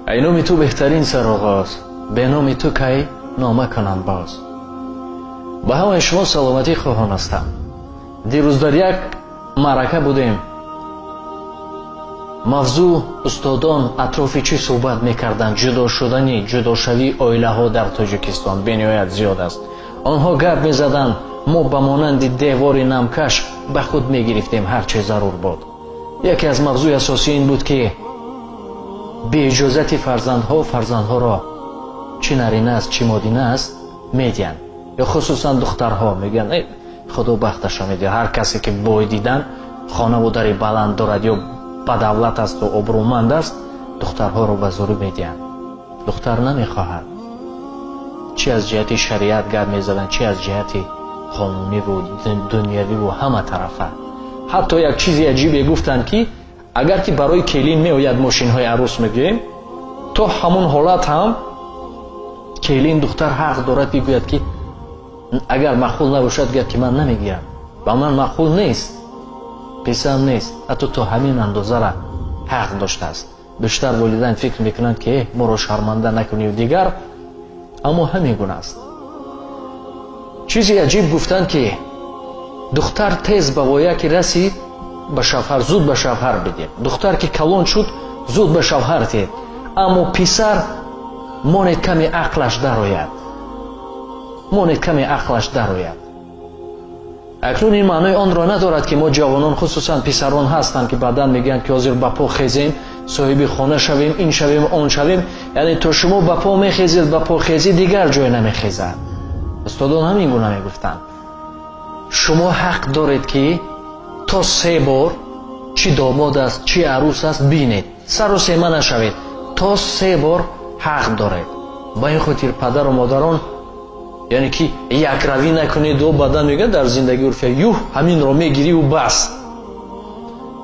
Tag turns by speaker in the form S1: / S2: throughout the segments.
S1: Эй номи ту беҳтарин сароғоз, бе номи ту кай нома кунам боз. Ба ҳамаи шумо саломатӣ хоҳон ҳастам. Дирӯз дар як маърака будем. Мавзӯъ устодон атрофи чӣ суҳбат мекарданд? Ҷудо шудани, ҷудошавии оилаҳо дар Тоҷикистон бениҳоят зиёд аст. Онҳо гап мезаданд, мо ба монанди девори намкаш ба худ мегирифтем ҳар чӣ зарур буд. Яке аз мавзӯи асосӣ ин буд, ки беиҷозати фарзандҳо фарзандҳоро чӣ нарина аст, чӣ модина аст медиҳанд. Ё хусусан духтарҳо мегӯянд, э худо бахташо медиҳад. Ҳар касе ки бой дидан, хонаву дари баланд дорад ё ба давлат асту обрӯманд аст, духтарҳоро ба зӯрӣ медиҳанд. Духтар намехоҳад. Чӣ аз ҷиҳати шариат гап мезананд, чӣ аз ҷиҳати қонуниву дунявиву ҳама тарафа. Ҳатто як чизи аҷибе гуфтанд, ки агар ки барои келин меояд мошинҳои арӯс мегӯем, то ҳамон ҳолат ҳам келин духтар ҳақ дорад бигӯяд, ки агар маъқул набошад, гӯяд ки ман намегирам, ба ман маъқул нест, писанд нест. Ҳатто то ҳамин андозара ҳақ доштааст. Бештар волидайн фикр мекунанд, ки моро шарманда накунию дигар, аммо ҳамин гуна аст. Чизи аҷиб гуфтанд, ки духтар тез ба воя ки расид, ба шавҳар, зуд ба шавҳар бидед. Духтар ки калон шуд, зуд ба шавҳар диҳед. Аммо писар монед каме ақлаш дарояд, монед каме ақлаш дарояд. Акнун ин маънои онро надорад, ки мо ҷавонон, хусусан писарон ҳастанд, ки баъдан мегӯянд, ки ҳозир ба по хезем, соҳиби хона шавем, ин шавем, он шавем. Яъне то шумо ба по мехезед, ба по хезӣ дигар ҷой намехезад. Устодон ҳамин гуна мегуфтанд. Шумо ҳақ доред, ки то 3 бор чӣ домод аст, чӣ арӯс аст бинед, сару сема нашавед. То 3 бор ҳақ доред. Ба ин хотир падару модарон, яъне ки якравӣ накунеду баъдан мегӯяд дар зиндагӣ урфия юҳ ҳаминро мегириву бас.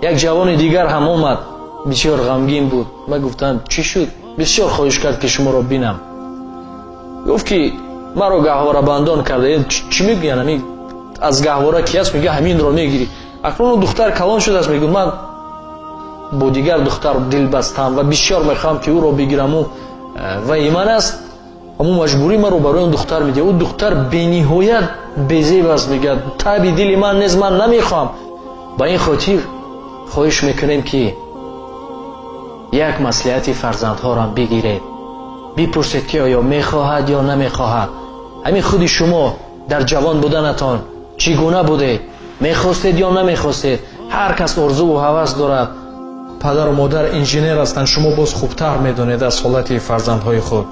S1: Як ҷавони дигар ҳам омад, бисёр ғамгин буд. Ман гуфтам чӣ шуд? Бисёр хоҳиш кард, ки шуморо бинам. Гуфт, ки маро гаҳворабандон карда. Чӣ мегӯянд? Ҳамин аз гаҳвора ки аст, мегӯяд ҳаминро мегирӣ. Акнун духтар калон шудааст, мегӯяд ман бо дигар духтар дил бастам ва бисёр мехоҳам, ки ӯро бигираму ва иман аст. Аммо маҷбурӣ маро барои он духтар медиҳад. Ӯ духтар бениҳоят безеб аст, мегӯяд таби дили ман нест, ман намехоҳам. Ба ин хотир хоҳиш мекунем, ки як маслиҳати фарзандҳоро бигиред, бипурсед, ки оё мехоҳад ё намехоҳад. Ҳамин худи шумо дар ҷавон буданатон чӣ гуна будед? Мехостед ё намехостед? Ҳар кас орзуву ҳавас дорад.
S2: Падару модар инженер ҳастанд, шумо боз хубтар медонед аз ҳолати фарзандҳои худ.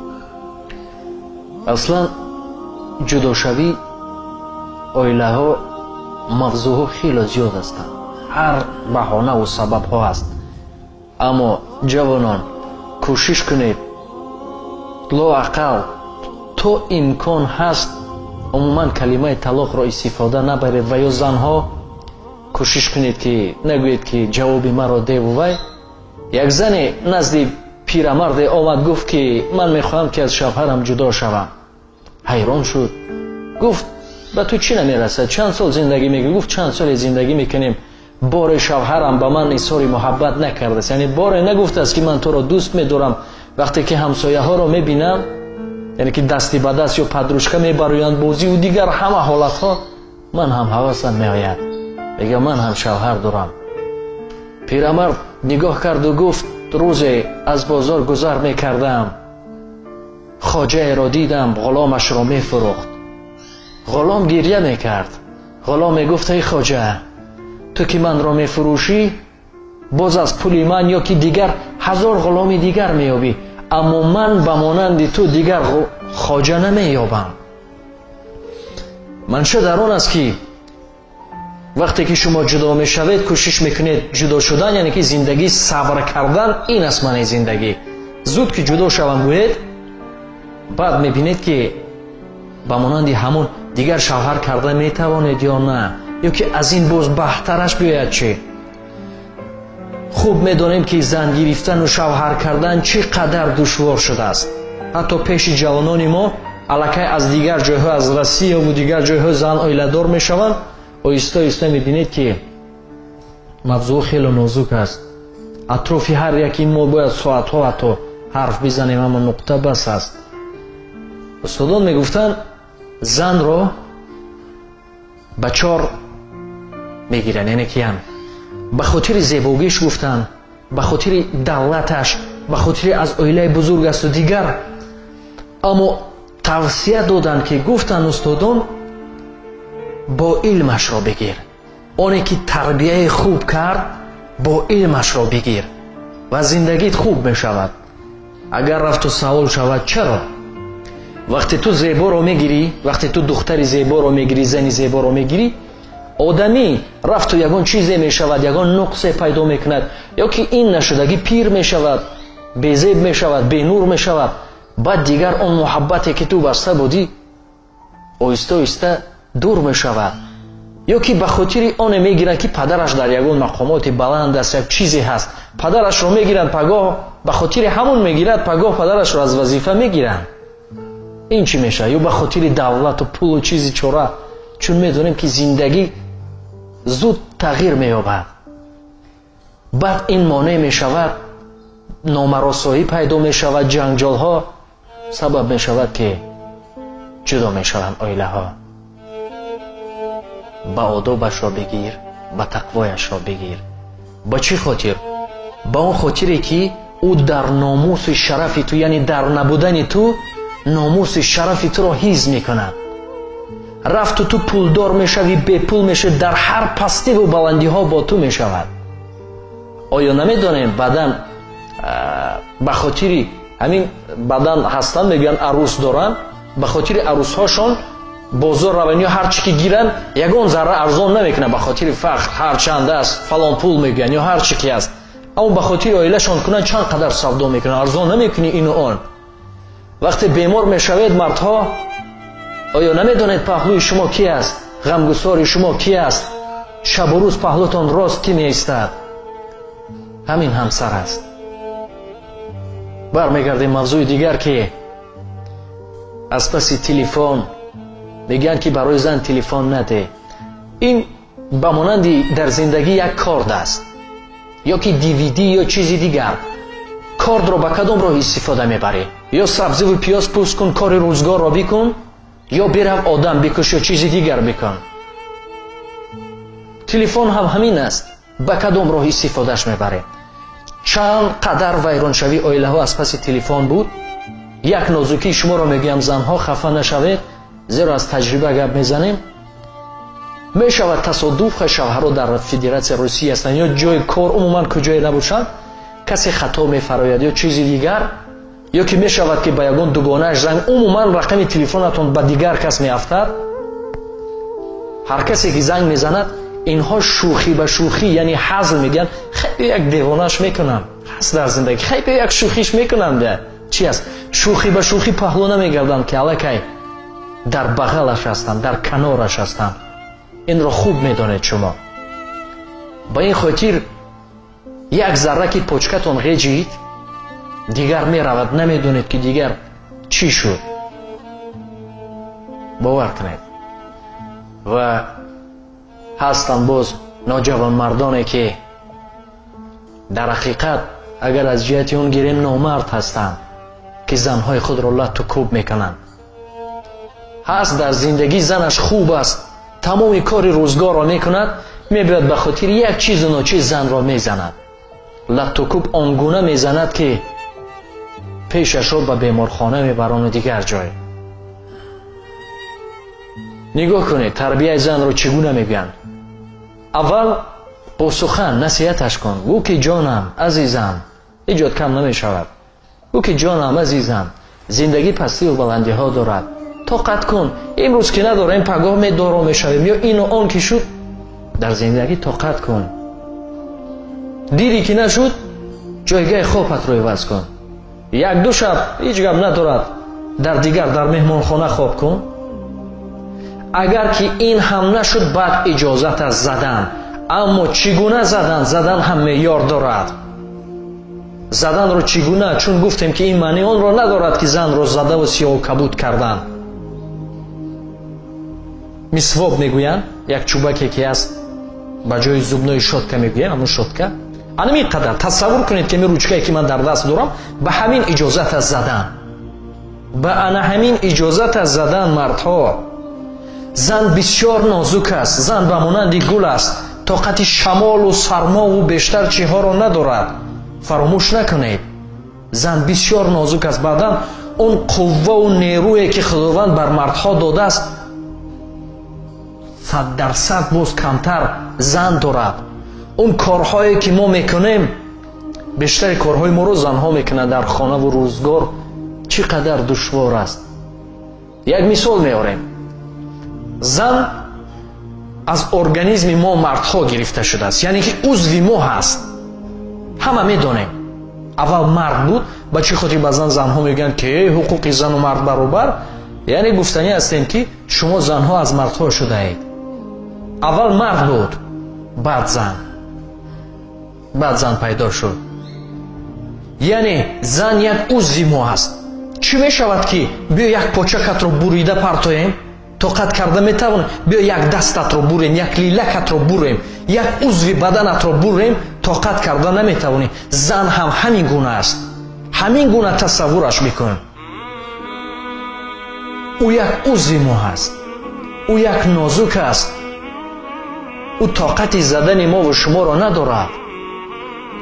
S1: Аслан ҷудошавӣ оилаҳо мавзӯъҳо хеле зиёд ҳастанд, ҳар баҳонаву сабабҳо ҳаст. Аммо ҷавонон кӯшиш кунед лоақал то имкон ҳаст умуман калимаи талоқро истифода набаред. Ва ё занҳо кӯшиш кунед, ки нагӯед, ки ҷавоби маро деву вай. Як зане назди пирамарде омад, гуфт, ки ман мехоҳам, ки аз шавҳарам ҷудо шавам. Ҳайрон шуд, гуфт ба ту чӣ намерасад? Чанд сол зиндагӣ мекунӣ? Гуфт чанд соле зиндагӣ мекунем, боре шавҳарам ба ман изҳори муҳаббат накардааст, яъне боре нагуфтааст, ки ман туро дӯст медорам. Вақте ки ҳамсояҳоро мебинам, яъне ки дасти ба даст ё подружка мебароянд, бозиву дигар ҳама ҳолатҳо, ман ҳам ҳавасам меояд, мегӯям ман ҳам шавҳар дорам. Пирамард нигоҳ карду гуфт рӯзе аз бозор гузар мекардам, хоҷаеро дидам, ғуломашро мефурӯхт. Ғулом гиря мекард. Ғулом мегуфт эй хоҷа, ту ки манро мефурӯшӣ, боз аз пули ман ё ки дигар 1000 ғуломи дигар меёбӣ, аммо ман ба монанди ту дигар хоҷа намеёбам. Манша дар он аст, ки вақте ки шумо ҷудо мешавед, кӯшиш мекунед ҷудо шудан, яъне ки зиндагӣ сабр кардан, ин аст маънии зиндагӣ. Зуд ки ҷудо шавам гӯед, баъд мебинед, ки ба монанди ҳамон дигар шавҳар карда метавонед ё на, ё ки аз ин боз баҳтараш биёяд чӣ. Хуб медонем, ки зан гирифтану шавҳар кардан чӣ қадар душвор шудааст. Ҳатто пеши ҷавонони мо аллакай аз дигар ҷойҳо, аз Россияву дигар ҷойҳо зан оиладор мешаванд. Оҳиста оҳиста мебинед, ки мавзӯъ хеле нозук аст. Атрофи ҳар яки мо бояд соатҳо ҳатто ҳарф бизанем, аммо нуқта бас аст. Устодон мегуфтанд, занро ба чор мегиранд, яъне киян ба хотири зебогиш гуфтанд, ба хотири давлаташ, ба хотири аз оилаи бузург асту дигар. Аммо тавсия доданд, ки гуфтанд устодон, бо илмашро бигир. Оне ки тарбияи хуб кард, бо илмашро бигир ва зиндагит хуб мешавад. Агар рафту савол шавад, чаро? Вақте ту зеборо мегирӣ, вақте ту духтари зеборо мегирӣ, зани зеборо мегирӣ, одамӣ рафту ягон чизе мешавад, ягон нуқсе пайдо мекунад, ё ки ин нашудагӣ пир мешавад, безеб мешавад, бенур мешавад. Баъд дигар он муҳаббате ки ту баста будӣ, оҳиста оҳиста дур мешавад. Ё ки ба хотири оне мегиранд, ки падараш дар ягон мақомоти баланд аст, як чизе ҳаст, падарашро мегиранд, пагоҳ ба хотири ҳамон мегирад, пагоҳ падарашро аз вазифа мегиранд. Ин чӣ мешавад? Ё ба хотири давлату пулу чизи чора, чун медонем, ки зиндагӣ зуд тағйир меёбад. Баъд ин монеъ мешавад, номаросоӣ пайдо мешавад, ҷанҷолҳо сабаб мешавад, ки ҷудо мешаванд оилаҳо. Ба одобашро бигир, ба тақвояшро бигир. Ба чӣ хотир? Ба он хотире, ки ӯ дар номуси шарафи ту, яъне дар набудани ту номуси шарафи туро ҳифз мекунад. Рафту ту пулдор мешавӣ, бепул мешавӣ, дар ҳар пастиву баландиҳо бо ту мешавад. Оё намедонем, баъдан ба хотири ҳамин баъдан ҳастанд, мегӯянд арӯс доранд, ба хотири арӯсҳошон бозор раванд ё ҳар чӣ ки гиранд, ягон зарра арзон намекунанд, ба хотири фахр, ҳар чанд аст фалон пул мегӯянд ё ҳар чӣ ки аст. Аммо ба хотири оилашон кунанд, чанд қадар савдо мекунанд, арзон намекунӣ ину он. Вақте бемор мешавед, мардҳо, оё намедонед паҳлӯи шумо ки аст, ғамгусори шумо ки аст, шабу рӯз паҳлӯтон рост ки меистад? Ҳамин ҳамсар аст. Бармегардем мавзӯи дигар, ки аз паси телефон мегӯянд, ки барои зан телефон наде. Ин ба монанди дар зиндагӣ як корд аст, ё ки DVD ё чизи дигар. Кордро ба кадом роҳ истифода мебарӣ? Ё сабзиву пиёз пӯст кун, кори рӯзгорро бикун, ё бирав одам бикуш ё чизи дигар бикун. Телефон ҳам ҳамин аст, ба кадом роҳ истифодаш мебарем? Чанд қадар вайроншавии оилаҳо аз паси телефон буд. Як нозукии шуморо мегӯям, занҳо, хафа нашавед, зеро аз таҷриба гап мезанем. Мешавад тасодуф, шавҳаро дар Федератсияи Русия ҳастанд ё ҷои кор, умуман куҷое набошанд, касе хато мефарояд ё чизи дигар, ё ки мешавад, ки ба ягон дугонааш занг, умуман рақами телефонатон ба дигар кас меафтад. Ҳар касе ки занг мезанад, инҳо шӯхӣ ба шӯхӣ, яъне ҳазл мегӯянд, хеле як девонааш мекунам, ҳаст дар зиндагӣ, хеле як шӯхиш мекунам. Да чӣ аст? Шӯхӣ ба шӯхӣ паҳлӯ намегарданд, ки аллакай дар бағалаш ҳастанд, дар канораш ҳастанд. Инро хуб медонед шумо. Ба ин хотир як зарра ки почкатон ғеҷид, дигар меравад, намедонед, ки дигар чӣ шуд. Бовар кунед. Ва ҳастанд боз ноҷавонмардоне, ки дар ҳақиқат агар аз ҷиҳати он гирем, номард ҳастанд, ки занҳои худро латту кӯб мекунанд. Ҳаст дар зиндагӣ занаш хуб аст, тамоми кори рӯзгорро мекунад, мебиёд ба хотири як чизу ночиз занро мезанад. Латту кӯб он гуна мезанад, ки пешашро ба беморхона мебарону дигар ҷой. Нигоҳ кунед, тарбияи занро чӣ гуна мегӯянд. Аввал бо сухан насиҳаташ кун, гӯ ки ҷонам, азизам, эҷод кам намешавад. Гӯ ки ҷонам, азизам, зиндагӣ пастиву баландиҳо дорад, тоқат кун, имрӯз ки надорем, пагоҳ медоро мешавем, ё ину он ки шуд, дар зиндагӣ тоқат кун. Дидӣ ки нашуд, ҷойгаҳи хобатро иваз кун. Як-ду шаб ҳеҷ гап надорад, дар дигар дар меҳмонхона хоб кун. Агар ки ин ҳам нашуд, баъд иҷозат аст задан. Аммо чӣ гуна задан? Задан ҳам меъёр дорад. Заданро чӣ гуна? Чун гуфтем, ки ин маънии онро надорад, ки занро задаву сиёҳу кабуд кардан. Мисвоб мегӯянд, як чӯбаке ки аст ба ҷои зубной щётка мегӯянд, ҳамун щётка.
S2: Ҳамин қадар тасаввур кунед, ки ин ручкае ки ман дар даст дорам, ба ҳамин иҷозат аст задан. Ба ана ҳамин иҷозат аст задан мардҳо. Зан бисёр нозук аст, зан ба монанди гул аст, тоқати шамолу сармову бештар чиҳоро надорад. Фаромӯш накунед, зан бисёр нозук аст. Баъдан он қувваву нерӯе ки Худованд бар мардҳо додааст, 100% боз камтар зан дорад. Он корҳое ки мо мекунем, бештари корҳои моро занҳо мекунанд дар хонаву рӯзгор. Чӣ қадар душвор аст. Як мисол меорем. Зан аз организми мо мардҳо гирифта шудааст, яъне ки узви мо ҳаст. Ҳама медонем. Аввал мард буд, ба чӣ хотир баъзан занҳо мегӯянд ки ҳуқуқи зану мард баробар? Яъне гуфтанӣ ҳастем ки шумо занҳо аз мардҳо шудаед. Аввал мард буд, баъд зан. Баъд зан пайдо шуд. Яъне зан як узви мо ҳаст. Чӣ мешавад ки биё як почакатро бурида партоем? Тоқат карда метавонем? Биё як дастатро бурем, як лилакатро бурем, як узви баданатро бурем, тоқат карда наметавонӣ. Зан ҳам ҳамин гуна аст. Ҳамин гуна тасаввураш мекун. Ӯ як узви мо ҳаст. Ӯ як нозук аст. Ӯ тоқати задани мову шуморо надорад,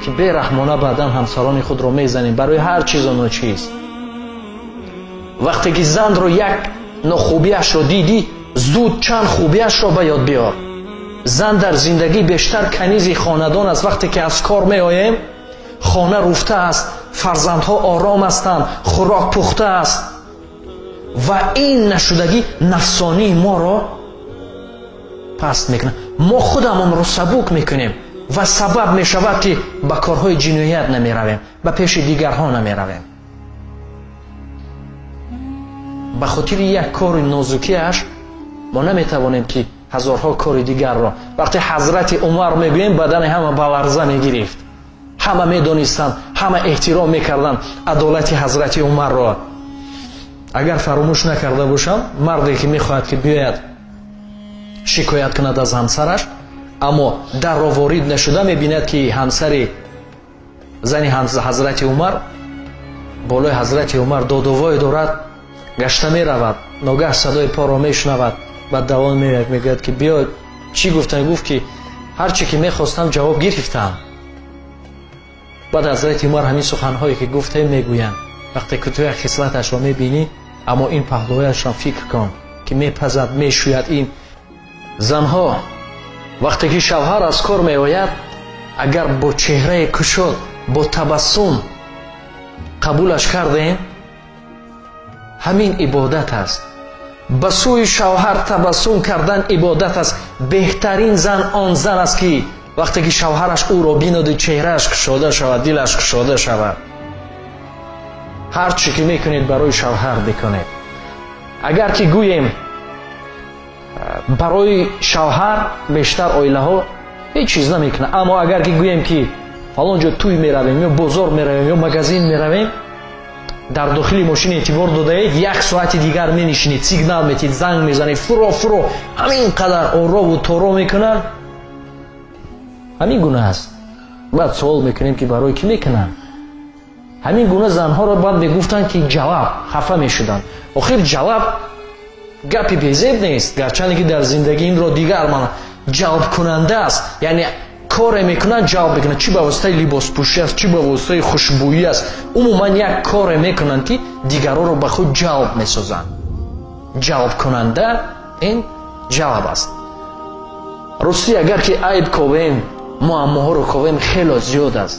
S2: ки бераҳмона баъдан ҳамсарони худро мезанем барои ҳар чизу ночиз. Вақте ки занро як нохубиашро дидӣ, зуд чанд хубиашро ба ёд биёр. Зан дар зиндагӣ бештар канизи хонадон аст. Вақте ки аз кор меоем, хона руфта аст, фарзандҳо ором ҳастанд, хӯрок пухта аст. Ва ин нашудагӣ нафсонии моро паст мекунад. Мо худамонро сабук мекунем ва сабаб мешавад ки ба корҳои ҷиноят намеравем, ба пеши дигарҳо намеравем. Ба хотири як кори нозукиаш мо наметавонем ки ҳазорҳо кори дигарро. Вақте Ҳазрати Умар мегӯем, бадани ҳама ба ларза мегирифт. Ҳама медонистанд, ҳама эҳтиром мекарданд адолати Ҳазрати Умарро. Агар фаромӯш накарда бошам, марде ки мехоҳад ки биёяд шикоят кунад аз ҳамсараш, аммо дарро ворид нашуда мебинад ки ҳамсари зани Ҳазрати Умар болои Ҳазрати Умар додувой дорад, гашта меравад, ногаҳ садои поро мешунавад, баъд давон меояд, мегӯяд ки биё, чӣ гуфтам? Гуфт ки ҳарче ки мехостам ҷавоб гирифтам. Баъд Ҳазрати Умар ҳамин суханҳое ки гуфтем мегӯянд. Вақте ки ту як хислаташро мебинӣ, аммо ин паҳлӯяшро фикр кун ки мепазад, мешӯяд. Ин занҳо вақте ки шавҳар аз кор меояд, агар бо чеҳраи кушод, бо табассум қабулаш кардем, ҳамин ибодат аст. Ба сӯи шавҳар табассум кардан ибодат аст. Беҳтарин зан он зан аст ки вақте ки шавҳараш ӯро бинаду чеҳрааш кушода шавад, дилаш кушода шавад. Ҳар чӣ ки мекунед барои шавҳар бикунед. Агар ки гӯем барои шавҳар бештар оилаҳо ҳеҷ чиз намекунад, аммо агар ки гӯем ки фалон ҷо тӯй меравем ё бозор меравем ё магазин меравем, дар дохили мошин эътибор додаед, як соати дигар менишинед, сигнал метид, занг мезанед, фуро фуро, ҳамин қадар орову торо мекунанд. Ҳамин гуна аст. Баъд суол мекунем ки барои кӣ мекунанд? Ҳамин гуна занҳоро баъд мегуфтанд ки ҷалаб, хафа мешуданд. Охир ҷалаб гапи безеб нест, гарчанде ки дар зиндагӣ инро дигар мана ҷалбкунанда аст. Яъне коре мекунанд, ҷалб мекунанд, чӣ ба воситаи либоспӯшӣ аст, чӣ ба воситаи хушбӯӣ аст. Умуман як коре мекунанд ки дигарҳоро ба худ ҷалб месозанд. Ҷалбкунанда ин ҷалб аст. Ростӣ агар ки айб ковем, муаммоҳоро ковем, хело зиёд аст.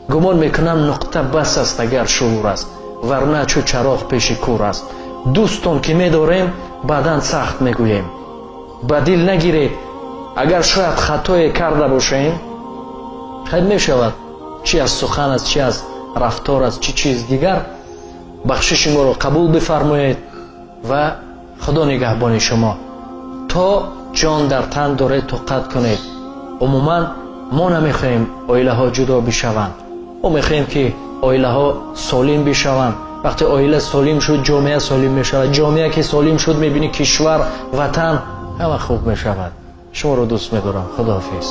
S2: Гумон мекунам нуқта бас аст агар шуур аст, варна чу чароғ пеши кур аст. Дӯстон ки медорем, баъдан сахт мегӯем. Ба дил нагиред, агар шояд хатое карда бошем, хайр мешавад, чӣ аз сухан аст, чӣ аз рафтор аст, чӣ чиз дигар. Бахшиши моро қабул бифармоед ва Худо нигаҳбони шумо. То ҷон дар тан доред тоқат кунед. Умуман мо намехоҳем оилаҳо ҷудо бишаванд. Мо мехоҳем ки оилаҳо солим бишаванд. Вақте оила солим шуд, ҷомеа солим мешавад. Ҷомеа ки солим шуд, мебинӣ кишвар, ватан ҳама хуб мешавад. Шуморо дӯст медорам. Худоҳофиз.